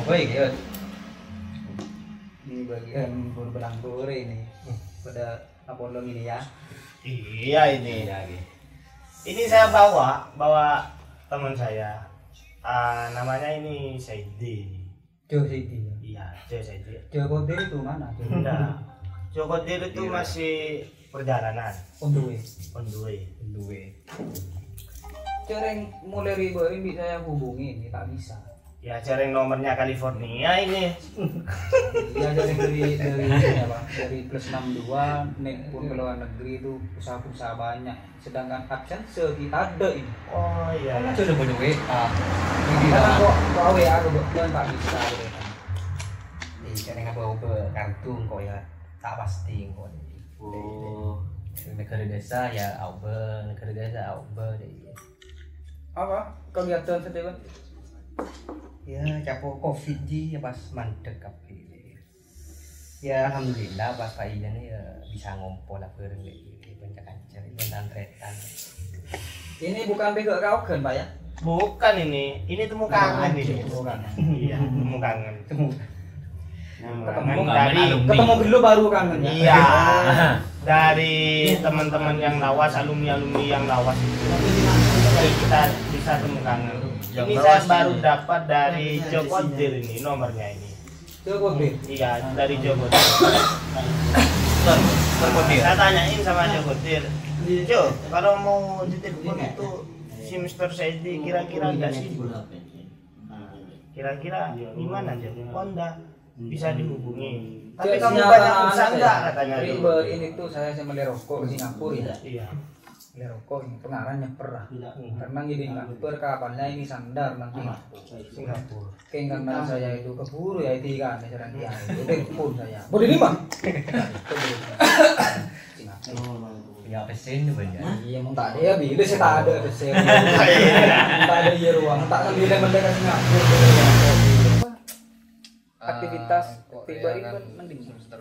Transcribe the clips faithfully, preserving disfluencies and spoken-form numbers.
Woi, Yud. Ini bagian berbelanggur ini. Pada apa lo ini ya? Iya, ini. Iya, oke. Ini saya bawa, bawa teman saya. Ah, namanya ini Saidi. Jo Saidi, ya? Iya, Jo Saidi. Jo Kodir itu mana? Jo Enggak. Jo Kodir itu masih perjalanan. On the way. On the way. On the way. Cereng mulai ribu hari bisa saya hubungi ini, tak bisa. Ya, cereng nomornya California ini. Iya, cereng dari, dari ini apa? Dari plus enam dua, nek pun ke luar negeri itu usaha-usaha banyak. Sedangkan absen sekitar ada ini. Oh, iya. Kan aja udah punya W A. Ini karena lah. Kok, kok W A kok, kok tak bisa, gitu kan. Iya, cereng apa, apa kartu kok ya, tak pasti kok. Oh. Negara desa ya, apa? Negara desa, apa? Deh. Apa? Kegiatan setiap Ya, capo covid ji, ya pas mandek kabeh. Ya, alhamdulillah, pas Pak Ijan ya bisa ngumpul lah bareng kayak gini, banyak ajar, ini nantretan. Ini bukan bego kau kan, Pak, ya? Bukan ini, ini temu kangen ini. Temu kangen. Iya, temu kangen. Temu. Ketemu, ketemu dulu baru kangen, ya? Iya. Dari teman-teman yang lawas, alumni-alumni yang lawas itu. Jadi kita bisa temu kangen. Ini saya baru dapat dari Jo Kodir ini nomornya ini. Jo Kodir? Iya, dari Jo Kodir. Saya tanyain sama Jo Kodir. Jo, kalau mau ditelepon itu si Mister Saidi kira-kira nggak sibuk? Kira-kira gimana, Jo? Oh, enggak. Bisa dihubungi. Tapi kamu banyak urusan nggak, katanya. Ribet ini tuh, saya sama rokok di Singapura, ya. Iya. Beli rokok ini pengarangnya perah. Karena ngidin ngamper kapalnya ini sandar nang Singapura. Singapura. Keng karena saya itu keburu ya itu kan, saya dia itu telepon saya. Boleh lima. Singapura. Ya pesen tuh banyak. Iya, mau tak ada ya, bila saya tak ada pesen. Tak ada ya ruang, tak sambil mendekat Singapura. Aktivitas tiba-tiba kan mending semester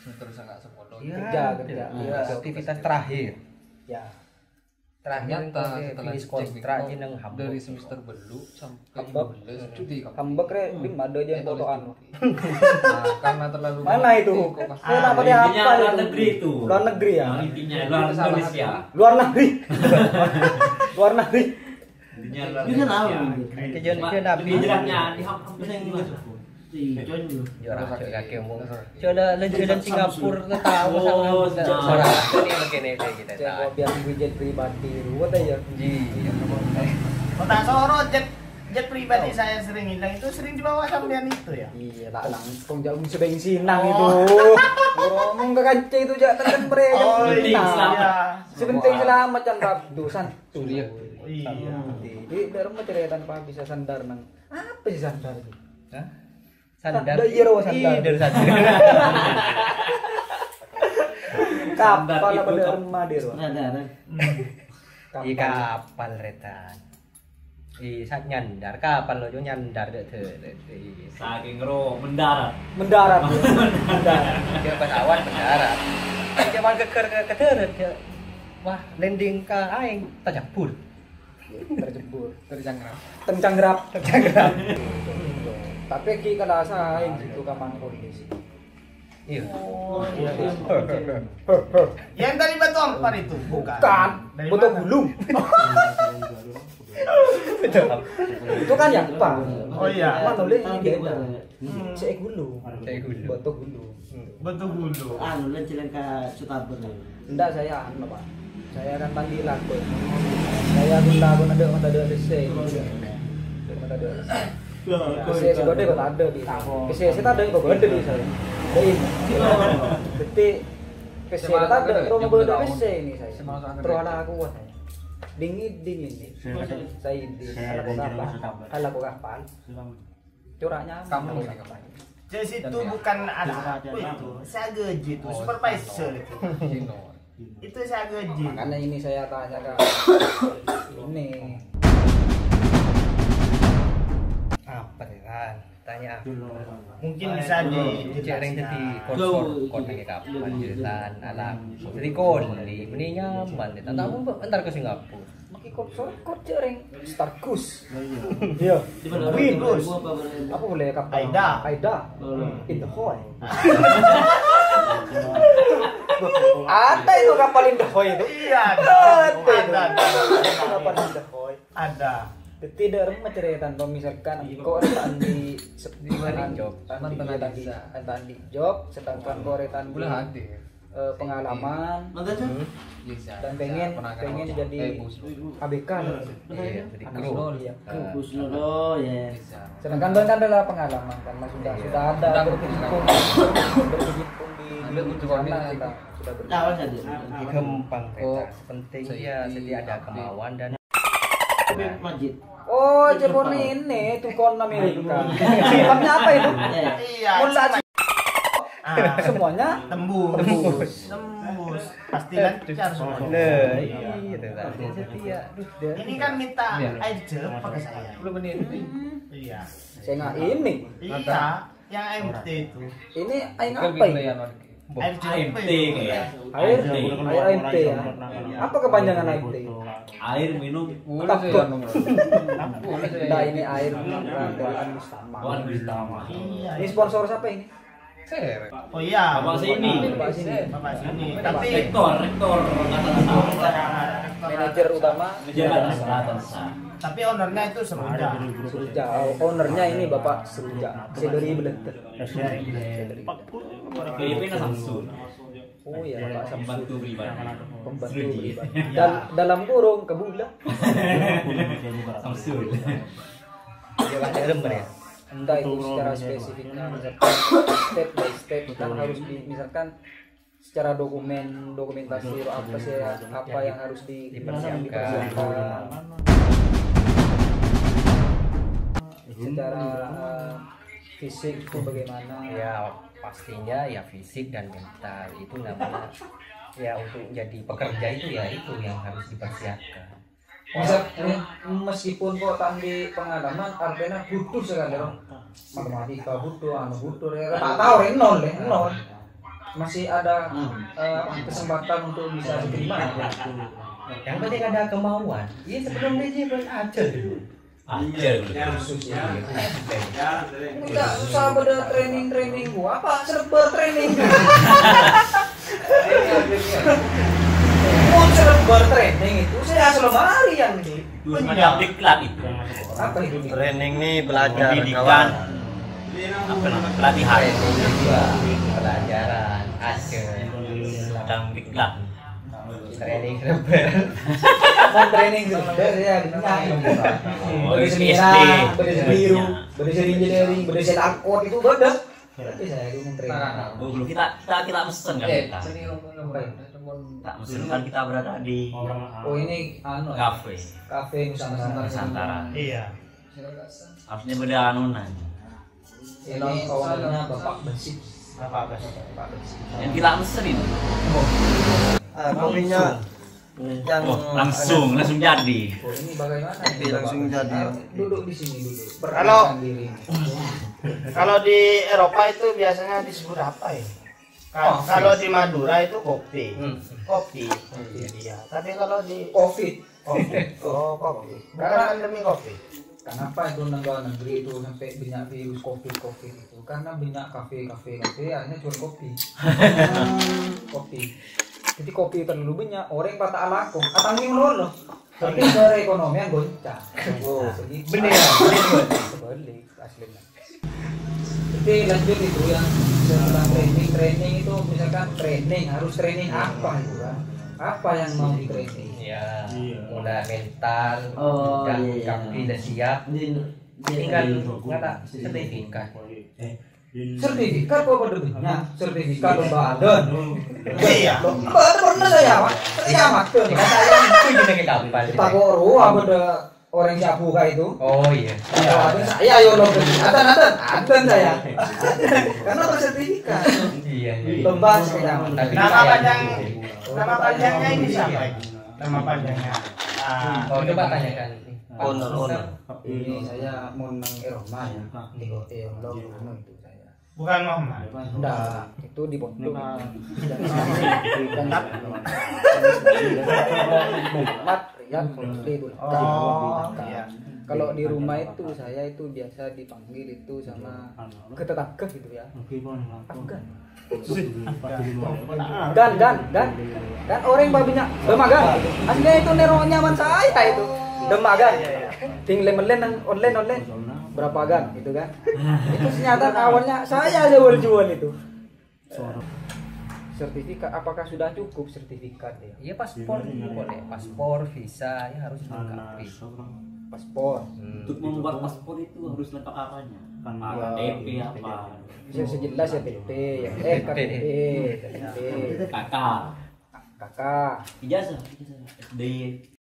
semester sangat sekolah. Iya, kerja, kerja. Iya, aktivitas terakhir. Ya. Terakhir ternyata setelah finish kontrak di nang Hamburg. Dari semester belu sampai lima belas cuti. Hamburg re, bim ada aja yang fotoan. Nah, karena terlalu mana itu? Saya tak pakai apa itu. Luar negeri itu. Luar negeri ya. Intinya luar Indonesia. Luar negeri. Luar negeri. Intinya luar negeri. Kejadian Nabi. Hijrahnya di Hamburg. Yo ora kakek mu. Coba jalan-jalan Singapura ketawa sama ora ini begini kita. Coba biar jet pribadi ruwet aja. Iya. Kota Soro jet jet pribadi saya sering hilang itu sering dibawa sampean itu ya. Iya, tak langsung jauh sebensinang itu. Ngomong ke kanca itu jak tekan mereka. Oh iya. Sebenting selamat kan Abdu Santu. Iya. Jadi dalam cerita tanpa bisa sandar nang apa sih sandar itu? Hah? Sandar. Sandar, iya, Ro, sandar. Ih, dari sandar. Kapal apa derma dia, Ro? Ada, ada. Iya, kapal retan. Iya, saat nyandar kapal lo, nyandar dek dek. Saking ro mendarat. Mendarat. Mendarat. Dia pesawat mendarat. Dia malah geger ke ke darat dia. Wah, landing ke aing, terjebur. Terjebur, tercangkrap. Tercangkrap, tercangkrap. Tapi ki kerasa aing gitu kamang kondisi. Iya. Oh, iya, iya. Yang tadi batu ampar itu, bukan? Bukan. Dari batu gulung. Itu kan yang apa? Oh iya. Mana boleh ini beda. Hmm. Saya gulung. Saya gulung. Batu gulung. Batu gulung. Anu, lan jalan ke Sutabor. Enggak, saya anu, Pak. Saya kan tadi lagu. Saya gula pun ada mata dua D C. Mata dua D C. Saya sebagai kok ada di. Saya saya ada kok ada di saya. Jadi ketik saya ada rumah ada C ini saya. Terus ada aku kuat. Dingin dingin nih. Saya ini. Saya ada kapal. Ada kapal. Coraknya kamu ini ngapain? Jadi itu bukan anak aku itu, saya gaji itu, supervisor itu. Itu saya gaji. Makanya ini saya tanya ke ini. Apa nih kan? Tanya apa? Mungkin bisa di cereng jadi konsor koneknya kapan cerita anak. Jadi koli, ini nyaman nih. Tak tahu entar ke Singapura. Maki kok sokot cek reng Stargus. Iya. Di mana? Wih, Gus. Apa boleh kapal? Aida. Aida. In the hole. Ada itu kapal in the hole itu. Iya, ada. Ada itu. Ada. Itu kapal in the hole. Ada. Jadi, dâ' remma carètana, misalkan engko' ta' andi' sep-, Di mari job. Andi', Mantan andi' andi' job. Job, sedangkan engko' rètan Boleh hadir. Eh, pengalaman. Mantan siapa? Hmm. Bisa. Dan pengen, Bisa, pengen jadi eh, Bus. A B K. Iya, jadi Anak kru. Solo, iya. Eh, Bus Nurul, ya. Bisa. Sedangkan Bang kan adalah pengalaman kan, Mas, sudah, Iya. sudah ada Udah berkecimpung, berkecimpung di, Ada di udah sana, koordinasi. Kan, sudah berkecimpung. Nah, Mas, ada. Gampang, Oh, Rita. Penting so, ya, iya, jadi ada iya. Kemauan dan Masjid. Oh, Jepun ini tukon Amerika. Sifatnya apa itu? Iya. Mulai Ah. Semuanya Tembus. Tembus. Tembus. Pasti lancar semuanya. Nah, iya, itu tadi. Jadi ya, aduh, dia Ini kan minta Iya. air jeruk pakai saya. Sepuluh menit. Iya. Saya nggak ini. Iya, yang A M T itu. Ini air Kan apa gitu ini? Ya, non. Air jeruk apa A M T itu? Kayak. Air, A M T. Air A M T ya. Apa kepanjangan A M T? Air minum. Udah Takut. Saya nomor. Udah saya. Nah, ini air minum peradaban bersama. Wah, bersama. Iya. Ini sponsor siapa ini? Saya. Oh iya. Bapak sini. Bapak sini. Bapak sini. Tapi Rektor, rektor. Manajer utama. Manajer utama. Tapi ownernya itu Seruja. Seruja. Oh, ownernya ini Bapak Seruja. Sedari Belenter. P I P-nya Samsul. Oh iya, Pak Samsul. Pembantu pribadi. Pembantu Seruji. Pribadi. Iya. Dal-, dalam kurung kebula. Samsul. Coba dalam, ya. Entah itu secara spesifiknya, misalkan step by step kan harus di, misalkan secara dokumen, dokumentasi apa sih, apa yang harus di-, Dipersiapkan. Dipersiapkan. Secara, eh, fisik itu bagaimana? Ya, pastinya ya fisik dan mental itu namanya ya untuk jadi pekerja itu ya itu yang harus dipersiapkan. Bisa, meskipun kok tak di pengalaman, artinya butuh sekali, Rom. Matematika butuh, anu butuh, ya, tak tahu, ya, nol, ya, nol. Masih ada, eh, kesempatan untuk bisa diterima. Yang penting ada kemauan. Iya, sebelum D J pun aja dulu. Aja dulu. Khusus, ya. Enggak, susah pada training-training gua. Apa serba training? Mau serba training itu, saya asal lari yang di Itu semacam diklat itu. Apa itu? Training nih belajar, Pendidikan. Kawan. Apa namanya? Pelatihan. Training juga, pelajaran, aja. Sedang diklat. Training rebel. Mau training rebel ya, benar. Oh, Beda S D. Seni merah, beda seni biru, beda seni engineering, beda seni akor itu beda. Berarti saya itu menteri. Nah, nah, nah. Dulu kita, kita, kita mesen kan Eh, kita. Seni ngomong apa ya? Kita mesen kan kita berada di Oh, ini anu ya? Kafe. Kafe Nusantara. Nusantara. Iya. Harusnya beda anu nanya. Ini ownernya Bapak Besi. Bapak Besi. Bapak Besi. Yang kita mesen ini. Ah, kopinya Langsung. Yang Oh, langsung, langsung jadi. Oh, ini bagaimana ini, Bapak? Langsung jadi. Duduk di sini dulu. Kalau Perkenalkan diri. Kalau di Eropa itu biasanya disebut apa ya? Ka- Coffee. Kalau di Madura itu kopi. Hmm. Kopi. Kopi. Iya. Tapi kalau di Covid. Covid. Oh, kopi. Karena pandemi kopi. Kenapa itu nang luar negeri itu sampai banyak virus covid covid itu? Karena banyak kafe kafe kafe akhirnya jual kopi. Kopi. Jadi kopi terlalu banyak, orang patah alako, atangnya ngono. Tapi perekonomian goncang. Oh, begitu. Bener, bener. Sebalik aslinya. Jadi lanjut itu yang setelah training, training itu misalkan training, harus training apa itu kan? Apa yang mau di training? Ya, Iya. Mulai mental, Oh, udah iya, iya. Kaki udah siap. Iya, iya. Tinggal Iya. Nggak tak sertifikat. Eh, Sertifikat kok pada banyak? Sertifikat lomba adan. Iya. Lomba adan pernah saya, Pak. Saya makan. Kita yang itu juga ke kapal. Kita kok roh apa ada orang siap buka itu? Oh iya. Iya. Ada saya yo lo adan adan adan saya. Karena ada sertifikat. Iya, iya. Lomba sepeda. Tapi Nama saya panjang, nama panjangnya ini siapa ini? Nama panjangnya. Ah, Oh, coba tanyakan. Owner, owner. Ini saya mau nang Eroma ya. Di hotel lo itu saya. Bukan Muhammad. Enggak, itu di pondok. Bukan. Bukan. Mat. Ya, kalau asli itu lah. Oh, iya. Kalau di rumah itu, saya itu biasa dipanggil itu sama ke tetangga gitu ya. Afgan. Gan, gan, gan. Gan orang banyak. Demak, gan. Aslinya itu nero nyaman saya itu. Demak, gan. Ting lem-lem nang online, online. Berapa, gan? Gitu kan. Itu ternyata awalnya saya aja jual-jual itu. Sertifikat, apakah sudah cukup sertifikat ya? Iya, paspor dulu, boleh. Paspor, visa, ya harus dilengkapi. Paspor. Hmm. Untuk membuat paspor itu harus lengkap apanya? Kan K T P apa? Bisa sejelas ya T P ya. Eh, K T P, K T P. K K. K K. Ijazah, ijazah S D.